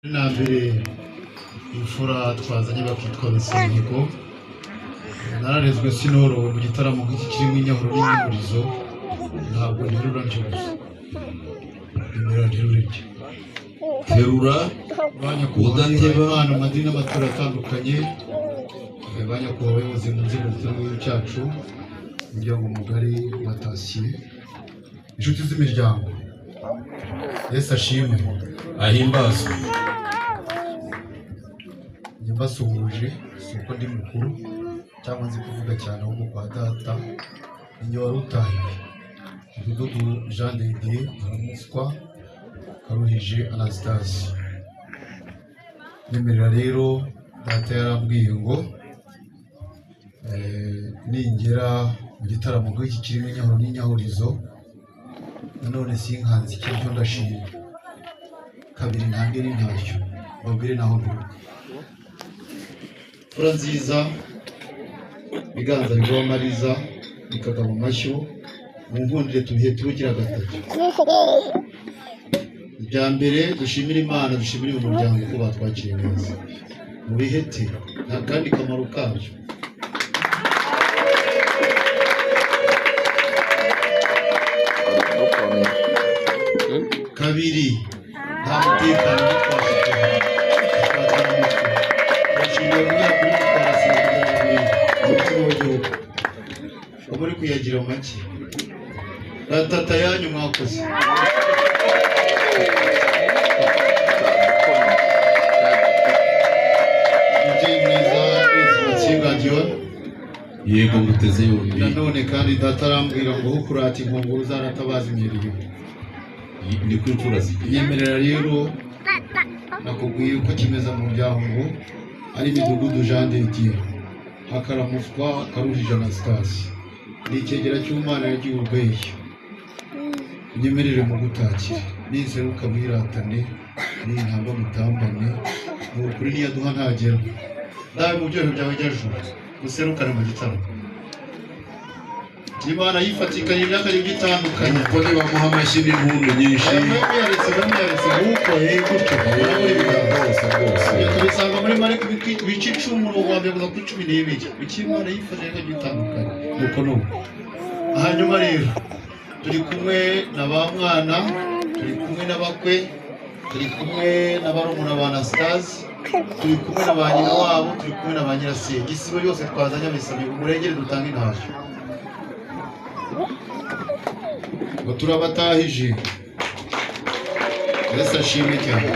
Na mbere imfura twazanye bakitwa Bisimihigo, nararezwe sinorowe mu gitaramo nk'iki kirimo inyahuro n'inyihurizo, ntabwo nterura ntyo gusa, nterura nterura ntyo. Terura udateba. Imana, amadini n'amatorero atandukanye, ba nyakubahwa abayobozi mu nzego zitandukanye cyacu, umuryango mugari wa Tasiye, inshuti z'imiryango, Yesu ashimwe. Ahimbazwe. Njye mbasuhuje, si uko ndi mukuru cyangwa nzi kuvuga cyane, ahubwo kwa data ninjye wari utahiwe. Mudugudu Jean de Dieu Haramuswa Karuhije Anastase. Nyemerera rero, data yarambwiye ngo ningera mu gitaramo nk'iki kirimo inyahuro n'inyahurizo, nanone sinkanze icyo ndashima kabiri ntange n'intashyo mbabwire naho nturuka. Mfura nziza, biganza bigwa amariza bikagaba amashyo, mu nkundire tubihe turugira gatatu. Ibya mbere dushimire Imana, dushimire uyu muryango ko batwakiriye neza mu bihete, nta kandi kamaro kabyo. Kabiri, nta mutekano twashimiye guhera kuri mutwarasibo kugera mu mutima w'igihugu muri kuyagira make ratata yanyu mwakoze. Umubyeyi mwiza Matsinga John, Yego, nguteze yombi. Nanone kandi data arambwira ngo kurata inkongoro uzaratabaza imyiriyo. Niko imfura zigira. Nyemerera rero nakubwiye uko kimeza mu muryango ari imidugudu Jean de Dieu Hakaramuswa Karuhije Anastase, ni icyegera cy'Umwana yagiye urweshyo. Unyemerere mu gutakira ninseruka mwiratane, nintamba mutambane, ni ukuri niyaduha ntagera nawe mu byohe byawe jya-juru muserukane mu gitaramo. Imana yifatikanye imyaka itandukanye. Nuko nibamuha amashyi n'impundu nyinshi. Bamwe muyaretse nk'uko gutyo urabona ibiganza. Rwose rwose. Ibyo tubisanga muri Mariko ibice 10 umurongo wa mbere kugeza kuri 12. Icyo Imana yifashije imyaka itandukanye nuko nuko. Hanyuma rero turi kumwe na ba mwana, turi kumwe n'abakwe, turi kumwe na barumuna ba Anastase, turi kumwe na ba nyina wabo, turi kumwe na ba nyirasenge. Isibo yose twazanye abisabye umurengere dutange intashyo. Ngo turabatahije. Yesu ashimwe cyane.